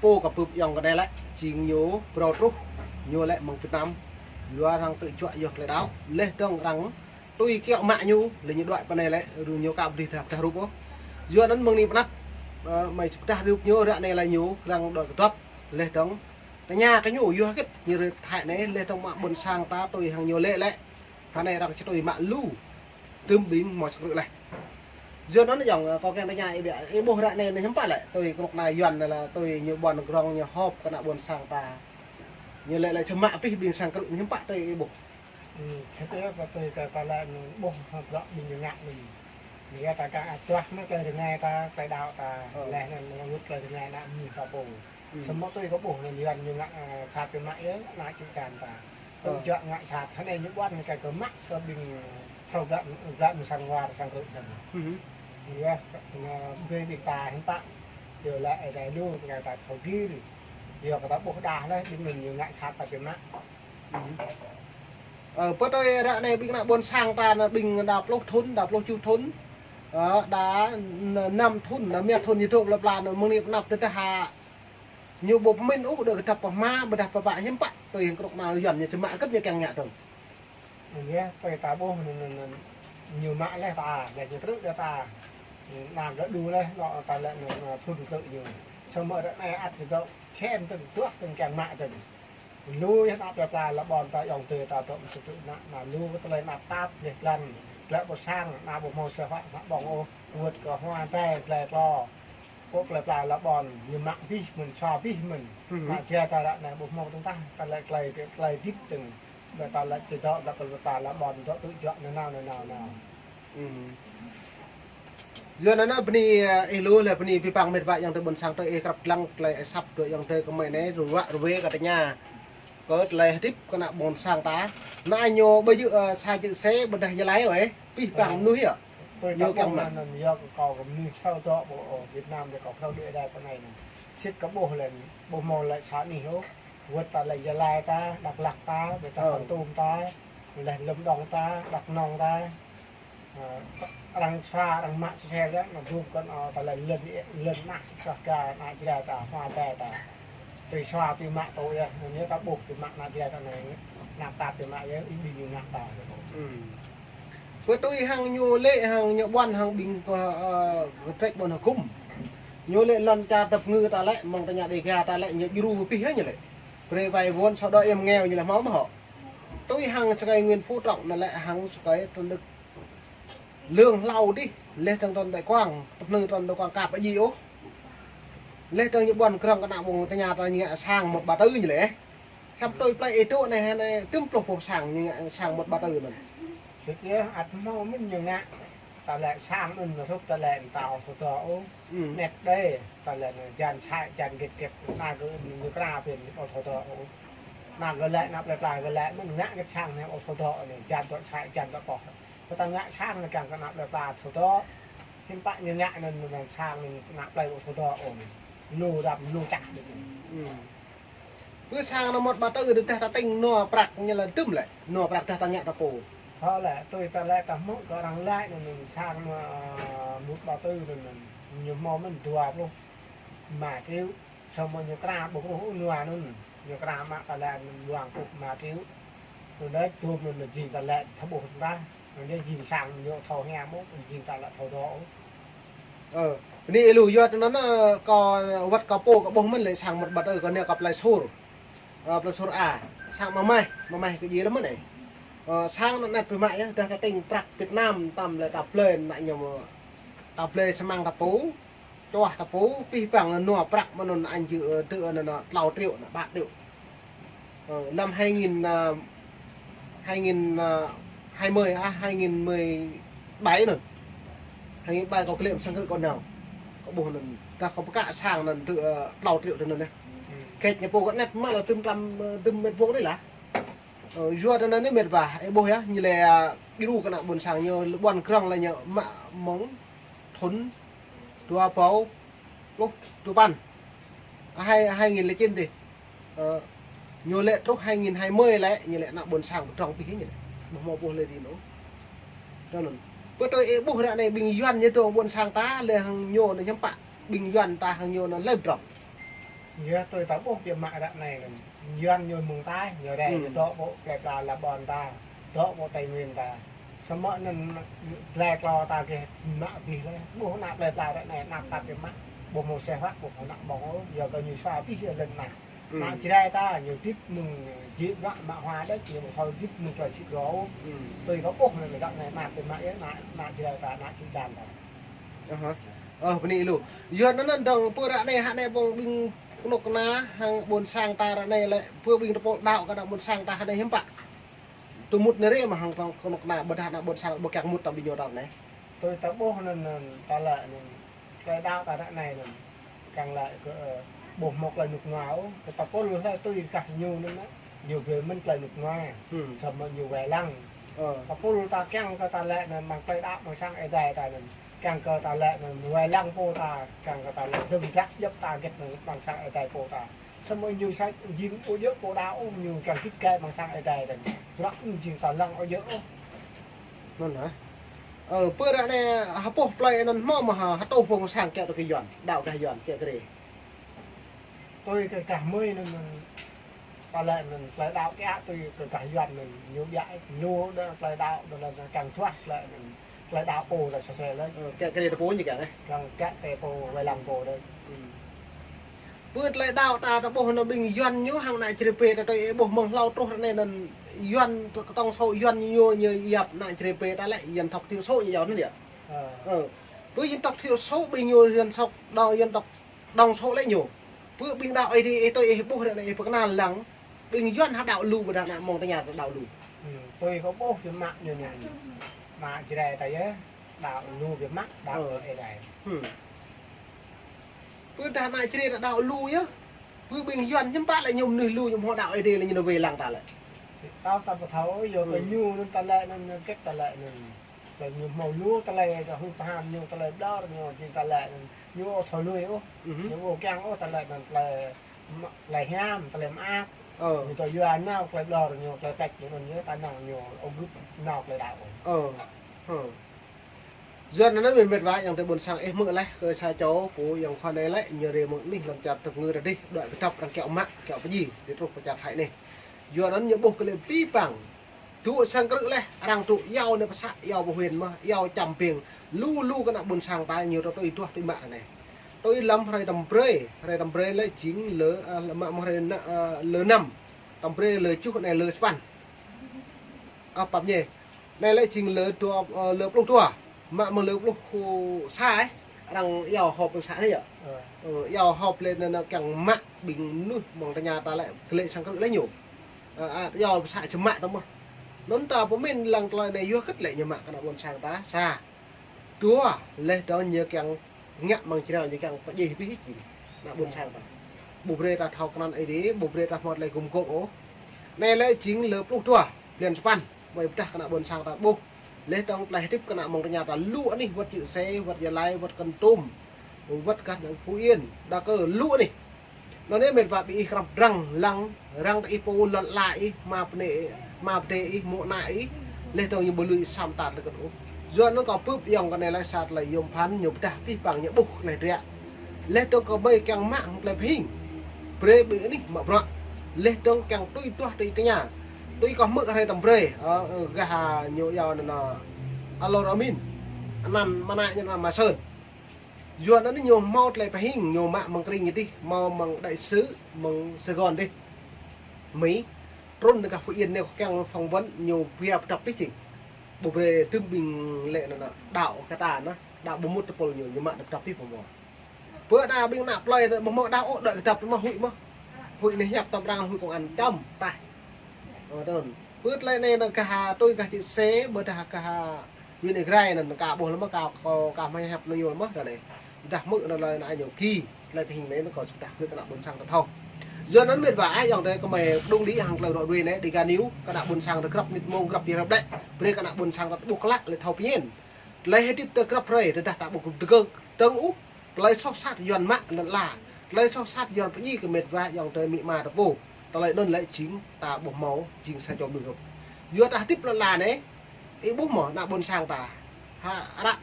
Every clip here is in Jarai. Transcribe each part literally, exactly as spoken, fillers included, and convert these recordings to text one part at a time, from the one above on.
Pô kơ bưp yŏng kơ anai lĕ, jing ñu phrâo truh, ñu lĕ mơ̆ng Việt Nam, yua arăng tŭ juă yua tơlơi đaŏ, laih dơ̆ng arăng tui kiaŏ mă ñu, lĕ ñu đuaĭ pơ anai lĕ, rŭ ñu ka ƀu dưi pơdah rup ôh. Yua anŭn mơ̆ng anai pơ anăp, ơ, mơi pơdah rup ñu, ră anai lĕ ñu, arăng đuaĭ kơdŏp, laih dơ̆ng tơña kơ ñu, yua hơget ñu rơ̆ thâo anai, laih dơ̆ng mă ƀôn sang ta tui hăng ñu lĕ lĕ. Hơnai arăng či tui mă lu. Tơm ƀing hmâo sang krư̆ laih. Yua anŭn yŏng, ơ, kâo kiăng tơña ih biă, ih ƀuh ră anai, anai hiư̆m pă lĕ, tui kơnuk kơna Yuan anai lĕ, tui ñu ƀuăn grong ñu họp kơ ană ƀôn sang ta. Ñu lĕ lĕ či mă abih ƀing sang krư̆ anai hiư̆m pă tui ih ƀuh. Ơ, sĭt yơh, kâo tui kơ ta lĕ anŭn ƀuh, ƀuh ƀing ñu ngă anŭn. Ñu ta ka atuah mă tơlơi rơngai ta, tơlơi đaŏ ta, Ơ. Laih anŭn mơ̆ng tơlơi rơngai ană mơnuih ta pô. Ơ. Samơ̆ tui kâo ƀuh anŭn Yuan ñu ngă, ơ, sat biă mă yơh, ană čư̆ čan ta. Ơ. Tŭ juă ngă sat, hơnai ñu ƀuăn kơ kơ mă kơ ƀing phrâo glăi, glăi mơ̆ng sang war sang krư̆ dơ̆ng. Ơ. Yua, anŭn brơi ƀing ta hiư̆m pă, yua lĕ ih dai lu, ƀing ta thâo gir. Yua kơ ta ƀuh đah laih, ƀing anŭn ñu ngă sat ta biă mă. Ơ, pơ tui ră anai ƀing ană ƀôn sang ta anŭn ƀing đa pluh thŭn, đa pluh tơjuh thŭn. Ơ, đa n-, năm thŭn, đa rơma thŭn ñu dŏ plơi pla anŭn mơ̆ng anai pơ anăp tơdah hă. Ñu ƀu pơmĭn ôh, đơ kơdŏp pơhma, ƀôdah pơpă hiư̆m pă, tui hăng kơnuk kơna Yuan ñu či mă hơget ñu kiăng ngă dơ̆ng. Anŭn yơh, tui ta ƀuh anŭn, anŭn, anŭn, ñu mă laih ta, laih ñu krư̆ laih ta. Anŭn gơ̆ đu laih, anŏ ta lĕ anŭn, anŭn thŭn krư̆ ñu. Samơ̆ ră anai ăt kơ dŏ, sem tơ̆ng, tuah tơ̆ng kiăng mă tơ̆ng. Lu yơh ană plơi pla lŏn ƀôn ta yŏng tơ ta tŏm sơtŭ ană, ană lu kơ tơlơi anăp tap, laih blan, glăi ƀôn sang, ană ƀu hmâo sơhă, ană ƀơ̆ng ôh, wơ̆t kơ hua tai, glăi plo. Pô glăi pla lŏn ƀôn, ñu mă abih mơ̆n, sua abih mơ̆n. Ơ. Ană Jrai ta ră anai ƀu hmâo tơ̆ng tah, ta lĕ glăi, glăi hơdip tơ̆ng. Ƀơi ta lĕ či dŏ, glăi pla lŏn ƀôn, dŏ tŭ juă nanao, nanao, nanao. Ơ. Yua anŭn bơni, ơ, ih lu lĕ bơni abih bang met wa yŏng tơ ƀôn sang tơ ih krăp lăng tơlơi ih săp tơ yŏng tơ kơmơi anai, rơwă rơwe kơ tơña. Kơ tơlơi hơdip kơ ană ƀôn sang ta. Anai ñu ƀơi jư̆, ơ, sa jư̆ se ƀôdah jơlai ôh, ơ. Abih bang mơnuih yơh. Tui ñu ta kiăng ƀuh mă. Anŭn yơh kơ kâo kơ mơnuih phrâo dŏ pơ, ơ, Việt Nam dih kâo phrâo đuaĭ đai pơ anai anŭn. Sĭt kâo ƀuh lĕ, ƀu hmâo lĕ sa anih ôh. Wơ̆t ta lĕ Gia Lai ta, Dak Lak ta, ƀôdah Kon Tum ta, laih Lâm Đồng ta, Dak Nông ta. Ơ, arăng sua, arăng mă sơsel yơh, anŭn dum kơ anŭn, ơ, ta lĕ lŏn, lŏn ană, sua ka ană Jrai ta, hua tai ta. Tui sua tui mă tui yơh, anŭn yơh ta ƀuh tui mă ană Jrai ta anai, anăp tap tui mă yơh, ih ƀing ñu ngă ta. Ơ. Pơ tui hăng ñu lĕ, hăng ñu ƀuăn, hăng ƀing kơ, ơ, kơtrĕč ƀôn hơgŭm. Ñu lĕ lŏn čar tơpơngư ta lĕ, mơ̆ng tơña Dega ta lĕ, ñu djru abih yơh ñu lĕ. Brơi vay vốn, sơđŏ yơh mơngeo ñu lĕ hmâo mơ̆ hŏ. Tui hăng sơkai Nguyễn Phú Trọng anŭn lĕ hăng sơkai tơlơi lương hlâo dih, laih dơ̆ng tơlơi Đại Quang, tơlơi tơlơi Đại Quang ka pơjing ôh. Laih dơ̆ng ñu ƀuăn grong kơ ană ƀôn tơña ta ñu ngă sang một ba tư ñu lĕ. Samơ̆ tui plơi ih dŏ anai, anai, tơm pluh pô sang ñu ngă sang một ba tư anŭn. Sĭt yơh, ăt hmâo mơ̆n ñu ngă. Ta lĕ sang anŭn hrup ta lĕ ta ƀu thâo dŏ ôh. Ơ. Anet đơi, ta lĕ anŭn jan sai, jan gĕt gĕt, anai kơ ñu kra pơ̆n ƀu thâo dŏ ôh. Anai kơ lĕ, anăp plơi pla kơ lĕ, mơ̆n ngă gĕt sang anai ƀu thâo dŏ anai, jan dŏ sai, jan dŏ pŏh. Kơ ta ngă sang anai kiăng kơ anăp plơi pla thâo dŏ. Hiư̆m pă ñu ngă anŭn, anŭn sang anŭn anăp plơi ƀu thâo dŏ ôh. Lu răm, lu čah anŭn. Ơ. Pơ sang anŭn một ba tư tơdah ta tĭng nua prăk ñu lĕ dŭm lĕ, nua prăk tơdah ta ngă ta pô. Thâo lĕ, tui ta lĕ ta hmư̆ kơ arăng laĭ anŭn sang anŭn, ơ, một ba tư anŭn, ñu hmâo mơ̆n dua pluh rơma triệu, samơ̆ ñu kra ƀu kơkuh ôh nua anŭn, ñu kra mă ta lĕ anŭn luang pluh rơma triệu. Anŭn đơi dum anŭn jing ta lĕ ta ƀuh tơdah. Anŭn yơh jing sang ñu thâo hiam ôh, jing ta lĕ thâo dŏ ôh. Ơ, anai ih lu yua tơ anŭn, ơ, kâo wơ̆t kâo pô kâo ƀuh mơ̆n lĕ sang một ba tư kâo anai kâo plơi Sur. Ơ, plơi Sur A. Sang mơmai, mơmai kơ djai lăm mơ̆n anai. Ơ, sang anŭn anet biă mă yơh, dah ta tĭng prăk Việt Nam tơm lĕ ta blơi ană ñu, ta blơi samăng ta pô. Čuah ta pô, abih bang nua prăk mơ̆n anŭn anjir, ơ, tơ anŭn, anŭn, tlâo triệu, anŭn, ba triệu. Ơ, năm hai nghìn, ơ, hai nghìn, ơ, hai mươi, à, hai nghìn mười bảy anŭn. Hai nghìn bảy kâo klĕ sang krư̆ kâo nao. Kâo ƀuh anŭn, dah kâo pơkă sang anŭn tơ, ơ, tlâo triệu tơ anŭn yơh. Ơ. Kĕč ñu pô kơ anet mă lĕ tơm tlam, ơ, tơm mét vuông anai lah. Ơ, yua tơ anŭn anai met wa, ih ƀuh yơh, ñu lĕ, ơ, djru kơ ană ƀôn sang ñu, ƀuăn grong lĕ ñu mă mơ̆ng thŭn dua rơbâo pluh dua păn. Hai, hai nghìn lẻ chín dih. Ơ, ñu lĕ truh hai nghìn hai mươi lĕ, ñu lĕ ană ƀôn sang pơdrŏng abih ñu lĕ. Ƀu hmâo ƀuh lĕ dih anŭn. Tơ anŭn. Pơ tui ih ƀuh ră anai ƀing Yuan ñu dŏ ƀôn sang ta lĕ hăng ñu anŭn hiư̆m pă. Ƀing Yuan ta hăng ñu anŭn lĕ pơdrŏng. Yua tui ta ƀuh biă mă ră anai anŭn. Yuan ñu mơ̆ng ta, ñu rai, ñu dŏ pơ plơi pla la ƀôn ta, dŏ pơ Tây Nguyên ta. Samơ̆ anŭn plơi pla ta kĕ mă abih lĕ. Ƀuh ană plơi pla ră anai, ană ta biă mă. Ƀuh mơ̆ng seh wă, ƀuh mơ̆ng ană ƀôn ôh, yua kơ ñu sua abih yua lŏn ană. Ană Jrai ta, ñu hơdip mơ̆ng jĕ bruă mă hua đôč, ñu ƀu thâo hơdip mơ̆ng plơi sĭ grô. Tui kơ ƀuh anŭn ră anai, ană biă mă yơh, ană, ană Jrai ta, ană čư̆ čan ta. Aha. Ơ, bơni lu. Yua anŭn anŭn dơ̆ng pơ ră anai, hă anai ƀong ƀing kơnuk kơna hăng ƀôn sang ta ră anai lĕ, pơ ƀing tơpul đaŏ kơ ană ƀôn sang ta hă anai hiư̆m pă. Tơmŭt anai rĕ mơ̆ hăng kơnuk kơna ƀôdah ană ƀôn sang ƀu kiăng mŭt tơm ƀing ñu ră anai. Tui ta ƀuh anŭn, anŭn, ta lĕ anŭn, tơlơi đaŏ ta ră anai anŭn. Kiăng lĕ kơ, ơ, ƀuh mơ̆ng tơlơi rơnŭk rơnua ôh, kơ tơpul lĕ tui kah ñu anŭn, ñu brơi mơ̆n tơlơi rơnŭk rơnua. Samơ̆ ñu wai lăng. Tơpul ta kiăng kơ ta lĕ anŭn mơ̆ng tơlơi đaŏ mơ̆ng sang Ơi Adai ta anŭn. Kiăng kơ ta lĕ anŭn wai lăng pô ta, kiăng kơ ta lĕ dơ̆ng dăk djŏp ta gĕt anŭn mơ̆ng sang Ơi Adai pô ta. Samơ̆ ñu sa jing ƀu djơ̆ pô đaŏ ôh, ñu kiăng git gai mơ̆ng sang Ơi Adai ta anŭn. Bruă anŭn jing ta lăng ƀu djơ̆ ôh. Anŭn hă? Ơ, pơ ră anai hơpŏh plơi anŭn hmâo mơ̆ hă, hơtuh pô mơ̆ng sang kiăo tui kơ Yuan, đaŏ kơ Yuan, kiăo kơ rĕ. Tui kơ gah mơi anŭn, anŭn, ta lĕ anŭn, plơi đaŏ kiăo tui kơ gah Yuan anŭn, ñu biă, ñu đơ plơi đaŏ, đơ lĕ kiăng thuah plơi anŭn, plơi đaŏ pô đơ sơsel lĕ. Ơ, kiăo kơ rĕ tơ pô ñu kiăng, ơ? Kiăng kiăo tơ pô wai lăng pô đơ. Pơ tơlơi đaŏ ta, ta ƀuh anŭn ƀing Yuan ñu hăng ană Jrai pơ ta tui ih ƀuh mơ̆ng hlâo truh ră anai anŭn Yuan tŏ-, tŏng số Yuan ñu, ñu yap ană Jrai pơ ta lĕ dân tộc thiểu số ñu yap anŭn yơh. Ơ. Ơ. Pơ dân tộc thiểu số ƀing ñu dân tộc đa-, dân tộc tŏng số lĕ ñu. Pơ ƀing đaŏ Ơi Adai ih tui ih ƀuh ră anai ih pơkơnăl lăng. Ƀing Yuan hă đaŏ lu ƀôdah ană mơ̆ng tơña ta đaŏ lu. Tui kơ ƀuh biă mă ñu anŭn. Ană Jrai ta yơh. Đaŏ lu biă mă, đaŏ Ơi Adai. Pơ dah ană Jrai ta đaŏ lu yơh. Pơ ƀing Yuan hiư̆m pă lĕ ñu mơnuih lu ñu hmâo đaŏ Ơi Adai lĕ ñu wai lăng ta lĕ. Tơl ta ƀu thâo, yua kơ ñu anŭn ta lĕ anŭn, ñu gĕt ta lĕ anŭn. Tơl ñu hmâo lu tơlơi ta hŭ pơham ñu tơlơi ƀlŏr ñu jing ta lĕ anŭn. Ñu ƀu thâo lui ôh. Ñu ƀu kiăng ôh ta lĕ anŭn tơlơi mă-, tơlơi hiam, tơlơi mơak. Ơ. Ñu tơl yua nao tơlơi ƀlŏr ñu, tơlơi pĕč ñu anŭn yơh, ta năng ñu ƀu gưt nao tơlơi đaŏ. Ơ. Ơ. Yua anŭn mơ̆n met wa ayŏng adơi ƀôn sang ih hmư̆ laih kơ sa čô pô ayŏng khua anai lĕ ñu rĕ mơ̆ng anih lŏn čar tơp ngư ră adih, đuaĭ pơdăp arăng kiăo mă, kiăo pơdjai, rĕ truh pơ čar Thái anai. Yua anŭn ñu ƀuh kơ lĕ abih bang. Dŏ sang krư̆ laih, arăng dŏ iâu anai pơsă, iâu pơhuĭ mơ̆n, iâu čăm ping. Lu lu kơ ană ƀôn sang ta ñu tui tuah tui mă anai. Tui lăm hrơi tơm brơi, hrơi tơm brơi lĕ jing lơ, ơ, mă mơ̆ng hrơi na-, ơ, lơ năm. Tơm brơi lơ tơjuh anai lơ sapăn. Ơ, pap ñe. Anai lĕ jing lơ dua, ơ, lơ pluh dua. Mă mơ̆ng lơ pluh sa, ơ. Arăng iâu họp mơ̆ng sa anai yơh. Ơ. Ơ, iâu họp lĕ anŭn, anŭn kiăng mă ƀing mơnuih mơ̆ng tơña ta lĕ, kơ lĕ sang krư̆ lĕ ñu. Ơ, a, iâu pơsă čơmă tơ mơ̆n. Anŭn ta pơmĭn lăng tơlơi anai yua hơgĕt lĕ ñu mă kơ ană ƀôn sang ta, sa. Dua, laih dơ̆ng ñu kiăng ngă mơ̆ng Jrai ñu kiăng pơdjai abih jing ană ƀôn sang ta. Ƀu brơi ta thâo kơnăl Ơi Adai, ƀu brơi ta hmâo tơlơi gum gôp ôh. Anai lĕ jing lơ pluh dua, blan sapăn, mơi pơdah kơ ană ƀôn sang ta ƀuh. Laih dơ̆ng tơlơi hơdip kơ ană mơ̆ng tơña ta lu anih wơ̆t Čư̆ Sê, wơ̆t Gia Lai, wơ̆t Kon Tum, wơ̆t gah ană Phú Yên, Đa Kơ lu anih. Anŭn yơh met wa ƀing ih krăp drăng lăng, răng tơ ih pô lŏn ala ih, ma pơnê, ma pơdê ih, mơ̆ng ană ih, laih dơ̆ng ñu ƀu lui ih sa mơta tơlơi kơt ôh. Yua anŭn kâo bưp ayŏng kơ anai lĕ sa tơlơi yôm phăn ñu pơdah abih bang ñu ƀuh laih dră. Laih dơ̆ng kơ mơi kiăng mă hăng tơlơi pơhing. Brơi ƀing anih mă bruă. Laih dơ̆ng kiăng tui tuah tui tơña. Tui kâo hmư̆ hrơi tơm brơi, ơ, ơ, gah ñu iâu anŭn, ơ, Alor Amin. Anăn mơnă ñu anăn Ma Sơn. Yua anŭn ñu hmâo tơlơi pơhing, ñu mă mơ̆ng krĭng ñu adih, hmâo mơ̆ng đại sứ, mơ̆ng Sài Gòn adih. Mi, trŭn tơ gah Phú Yên anai kiăng phỏng vấn ñu pia pơdăp abih jing. Ƀu brơi tơm ƀing lĕ anŭn, anŭn, đaŏ kơ ta anŭn, đaŏ ƀu mŭt tơpul ñu, ñu mă pơdăp abih ƀu hmâo. Pơ anai ƀing ană plơi anŭn ƀu hmâo đaŏ ôh, đuaĭ kơdăp mă huĭ mơ̆n. Huĭ anai hiăp tơm arăng huĭ công an čăm, taih. Ơ, tơl anŭn. Pơ tơlơi anai anŭn gah tui gah Čư̆ Sê, ƀôdah gah Yuan Êgrai anŭn ka ƀuh lơ̆m ka, ka, ka mă hiăp anŭn yơh lơ̆m ră anai. Dah hmư̆ anŭn tơlơi anŭn ñu ki, tơlơi pơhing anai anŭn kâo sĭt dah brơi kơ ană ƀôn sang ta thâo. Yua anŭn met wa ayŏng adơi kơ mơi pơđŭng đĭ hăng tơlơi ră ruai anai, Dega News, kơ ană ƀôn sang ta krăp mĭt mông krăp jơrăp đĕ, brơi kơ ană ƀôn sang ta ƀuh klă lĕ thâo pơñen. Tơlơi hơdip ta krăp hrơi, tơdah ta ƀu kơdơ̆ng, dơ̆ng ôh, tơlơi soh sat Yuan mă lŏn ala, tơlơi soh sat Yuan pơdjai kơ met wa ayŏng adơi amĭ ama ta pô. Tơlơi anŭn lĕ jing ta ƀu hmâo, jing sa čô mơnuih ôh. Yua ta hơdip lŏn ala anai, ih ƀuh mơ̆ ană ƀôn sang ta. Hă, ară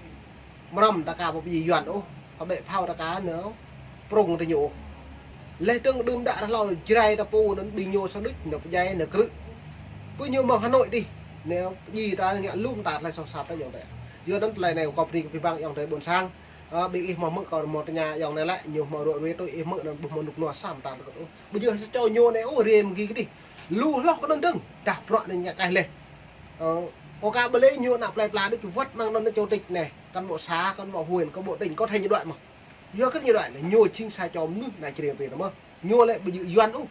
mrăm ta ka ƀu pơdjai Yuan ôh, hơbĕ phao ta ka nao prŏng tơ ñu ôh. Leh dơ̆ng đưm đă rah hlâo Jrai ta pô anŭn ƀing ñu sa đôč, ñu pơdjai, ñu krư̆. Pơ ñu mơ̆ng Hà Nội dih. Ñu ji ta ngă lum ta tơlơi soh sat ta yŏng tơi. Yua anŭn tơlơi anai kâo pơri kơ abih bang yŏng tơi ƀôn sang. Ơ, ƀing ih hmâo hmư̆ kâo hmâo tơña yŏng anai lĕ, ñu hmâo ruă ruê tui ih hmư̆ anŭn ƀu hmâo rơnŭk rơnua sa mơta tơkŭt ôh. Ƀu djơ̆ sa čô ñu anai ôh, rĭm gih kơdih. Lu hloh kơ anŭn dơ̆ng, dah bruă anai ngă kaih leh. Ơ, kâo ka ƀu lĕ ñu ană plơi pla đôč wơ̆t mơ̆ng anŭn anŭn chủ tịch anai, cán bộ xã, cán bộ huyện, cán bộ tỉnh, có thể ñu đuaĭ mơ̆n. Yua kơ ñu đuaĭ lĕ, ñu jing sa čô mơnuih ană Jrai pơ anai mơ̆n. Ñu lĕ ƀu djơ̆ Yuan ôh.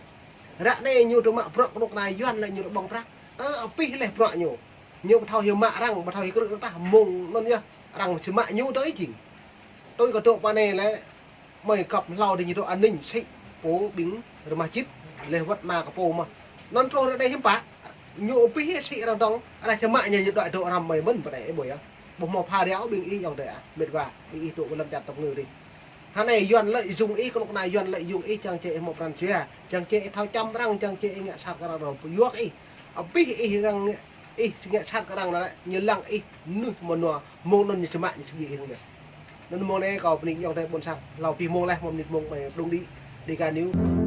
Ră anai ñu tơ mă bruă kơnuk kơna Yuan lĕ ñu tơ ƀơ̆ng prăk. Tơ abih leh bruă ñu. Ñu ƀu thâo hyu mă arăng, ƀu thâo hyu krư̆ tah mơ̆ng anŭn yơh. Arăng či mă ñu tơ ih jing. Tui kơ dŏ pơ anai lĕ, mơi kăp hlâo dih ñu dŏ an ninh sĭ pô ƀing rơmah čĭt leh wơ̆t mă kơ pô mơ̆n. Anŭn truh ră anai hiư̆m pă, ñu abih sĭ arăng dŏng, arăng či mă ñu ñu đuaĭ dŏ răm mơi mơ̆n pơ anai ih ƀuh yơh. Ƀu hmâo pha đia ôh ƀing ih yŏng tơi ah, mĕt wa, ƀing ih dŏ ƀơi lăm čar tơpơngư dih. Hơnai Yuan lĕ yŭng ih, kơnuk kơna Yuan lĕ yŭng ih, čang či ih hmâo pran jua, čang či ih thâo čăm arăng, čang či ih ngă sat kơ arăng, arăng pơyuăk ih. Abih ih arăng, ih ngă sat kơ arăng lĕ, ñu lăng ih mơnuih mơnua, mơ̆ng anŭn ñu či mă ñu či gih ih anŭn yơh. Anŭn mơ̆ng anai kâo pơni yŏng tơi ƀôn sang, hlâo abih mông leh, mơ̆ng mơnit mông mơi pơdŏng đĭ, Dega News.